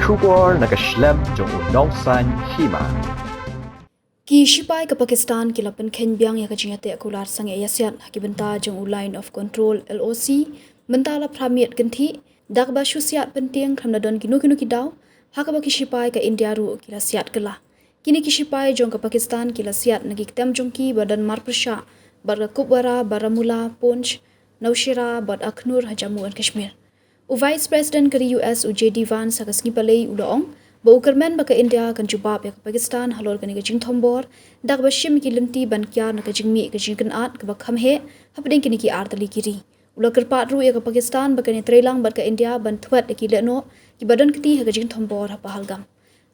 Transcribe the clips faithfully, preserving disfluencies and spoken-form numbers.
Khubor na ka shlem jong u nongsaiñ hima. Ki shipai ka Pakistan ki la pynkheiñ biang ïa ka jingïateh kular sangeh ïasiat ha ki bynta jong u Line of Control, L O C, mynta la phra miet kynthih, da kaba shu siat pyntieng khlem da don kino kino ki daw, ha kaba ki shipai ka India ruh ki la siat kylla. Kine ki shipai jong ka Pakistan ki la siat na ki ktem jong ki ba don marpyrshah bad ka Kupwara, Baramulla, Poonch, Nowshera bad Akhnoor ha Jammu and Kashmir. U Vice President ka ri U S u J D Vance ha ka sngi Palei u la ong ba u kyrmen ba ka India kan jubab ïa ka Pakistan halor kane ka jingthombor, da kaba shim ki lynti ban kiar na ka jingmih ka jingkynad kaba kham heh hapdeng kine ki ar tylli ki ri. U la kyrpad ruh ïa ka Pakistan ba kan ïatreilang bad ka India ban thwet ïa ki lehnoh kiba don kti ha ka jingthombor ha Pahalgam.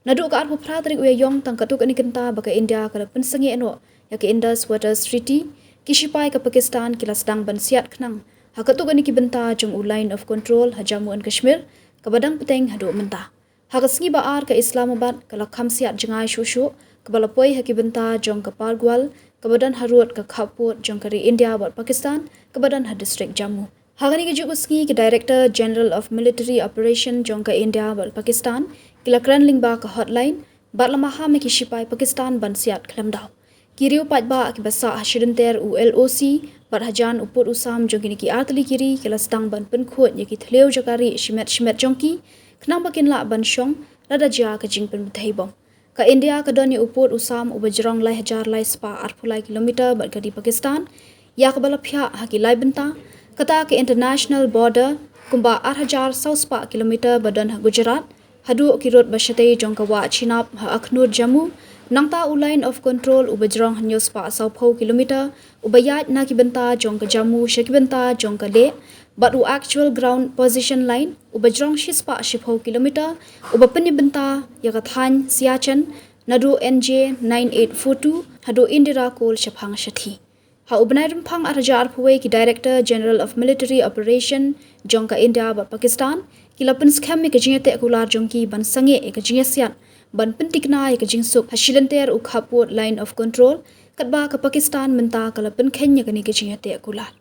Naduh ka arphew phra tarik u Ïaïong tang katto katne kynta ba ka India ka la pynsangeh noh ïa ka Indus Waters Treaty, ki shipai ka Pakistan ki la sdang ban siat khnang ha katto katne ki bynta jong u Line of Control ha Jammu and Kashmir, kaba dang bteng haduh mynta. Ha ka sngi ba ar ka Islamabad ka la kham siat jngai shuh shuh, kaba la poi ha ki bynta jong ka Pargwal, kaba don harud ka khappud jong ka ri India bad Pakistan, kaba don ha district Jammu. Ha kane kajuh ka sngi ka Director General of Military Operation jong ka India bad Pakistan ki la kren lyngba ka hotline, bad la maham ïa ki shipai Pakistan ban siat khlem daw. Ki riew paidbah kiba sah ha shilynter u L O C bad hajan u pud u sam jong kine ki ar tylli ki ri ki la sdang ban pynkhuid ïa ki thliew jaka rieh shimet shimet jong ki, khnang ba kin lah ban shong lada jia ka jingpynbthei bom. Ka India ka don ïa u pud u sam uba jrong lai hajar lai spah arphew lai kilometer bad ka ri Pakistan, ïa kaba la phiah ha ki lai bynta. Kata ka international border kumba ar hajar saw spah kilometer ba don ha Gujarat, haduh ki rud ba shatei jong ka wah Chenab ha Akhnoor Jammu, nangta u Line of Control uba jrong hynñiew spah sawphew kilometer, uba ïaid na ki bynta jong ka Jammu sha ki bynta jong ka Leh, bad u Actual Ground Position Line uba jrong shi spah shiphew kilometer, uba pynïabynta ïa ka thaiñ Siachen naduh N J nine eight four two haduh Indira Kol shaphang shathie. Ha u bnai Rymphang ar hajar arphew wei ki Director General of Military Operation jong ka India bad Pakistan ki la pynskhem ïa ka jingïateh kular jong ki ban sangeh ïa ka jingïasiat ban pyntikna ïa ka jingsuk ha shilynter u khappud Line of Control, katba ka Pakistan mynta ka la pynkheiñ ïa kane ka jingïateh kular.